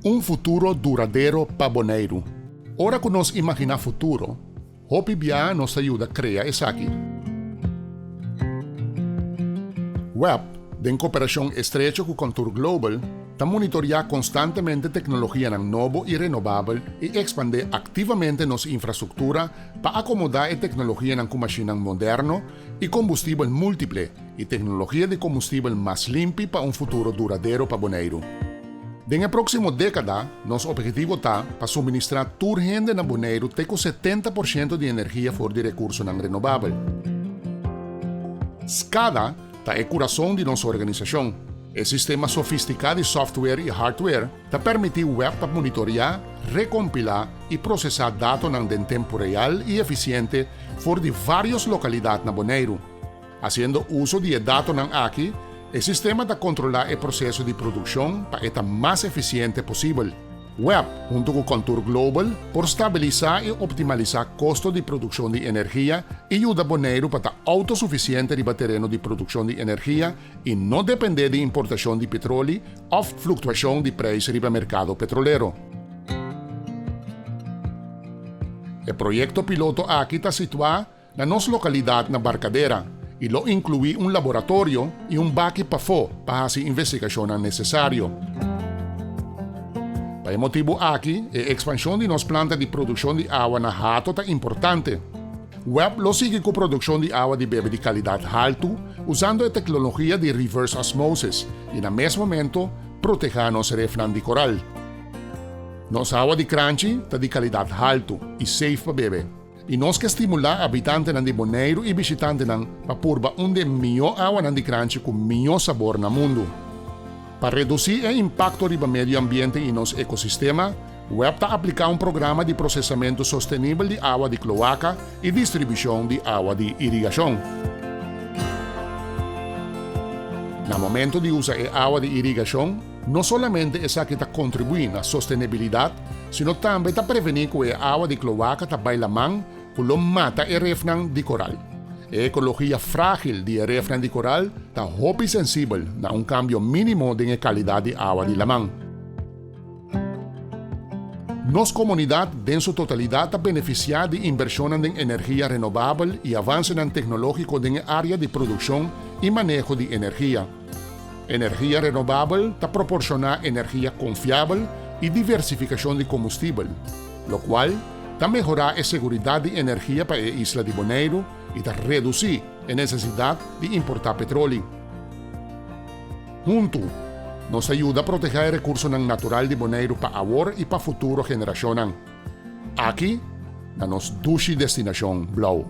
Un futuro duradero pa Boneiru. Ora ku nos imaginá futuro, hopi bia nos ta yuda krea esaki. Web, den koperashon estrecho ku Contour Global, ta monitoriá konstantemente teknologianan nobo i renobabel i ekspandé aktivamente nos infrastruktura pa akomodá e teknologianan ku mashinnan moderno i kombustibel múltiple i teknologia di kombustibel mas limpi pa un futuro duradero pa Boneiru. Den e próksimo dékada, nos ophetivo ta pa suministrá tur hende na Boneiru te ku 70% di energia for di rekursonan renobabel. SCADA ta e kurason di nos organisashon. E sistema sofistiká di software i hardware ta permití web pa monitoriá, rekompilá i prosesá datonan den tempu real i efisiente for di vários lokalidat na Boneiru. Hasiendo uso di e datonan aki, e sistema ta kontrolá e proseso di produkshon pa e ta mas efisiente posibel. Web, huntu ku Contour Global, por stabilisá i optimalisá kosto di produkshon di energia i yuda Boneiru pa ta outosufisiente riba tereno di produkshon di energia i no dependé di importashon di petroli òf fluktuashon di preis riba merkado petrolero. E proyekto piloto aki ta situá na nos lokalidat na Barcadera i lo inkluí un laboratorio i un baki pafó pa hasi investigashonnan nesesario. Pa e motibu aki, e ekspanshon di nos planta di produkshon di awa na Hato ta importante. Web lo sigui ku produkshon di awa di bebe di kalidat haltu usando e teknologia di reverse osmosis i na mes momento protehá nos refnan di koral. Nos awa di kranchi ta di kalidat haltu i safe pa bebe. I nos ke stimulá abitantenan di Boneiru i bishitantenan pa purba un di e mihó awanan di kranchi ku mihó sabor na mundu. Pa redusí e impakto riba medio ambiente i nos ekosistema, web ta apliká un programa di prosesamentu sostenibel di awa di kloaka i distribushon di awa di irigashon. Na momento di usa e awa di irigashon, No solamente esaki ta kontribuí na sostenibilidat, sino tambe ta prevení ku e awa di kloaka ta bai laman ku lo mata e refnan di koral. E ekologia frágil di e refnan di koral ta hopi sensibel na un kambio mínimo den e kalidat di awa di laman. Nos komunidat den su totalidat ta benefisiá di inbershonnan den energia renobabel i avansenan teknológiko den e área di produkshon i maneho di energia. Energia renobabel ta proporshoná energia konfiabel i diversifikashon di kombustibel, lokual ta mehorá e seguridat di energia pa e isla di Boneiru i ta redusí e nesesidat di importá petroli. Huntu, nos ta yuda protehá e rekursonan natural di Boneiru pa awor i pa futuro generashonnan. Aki, na nos dushi destinashon blou.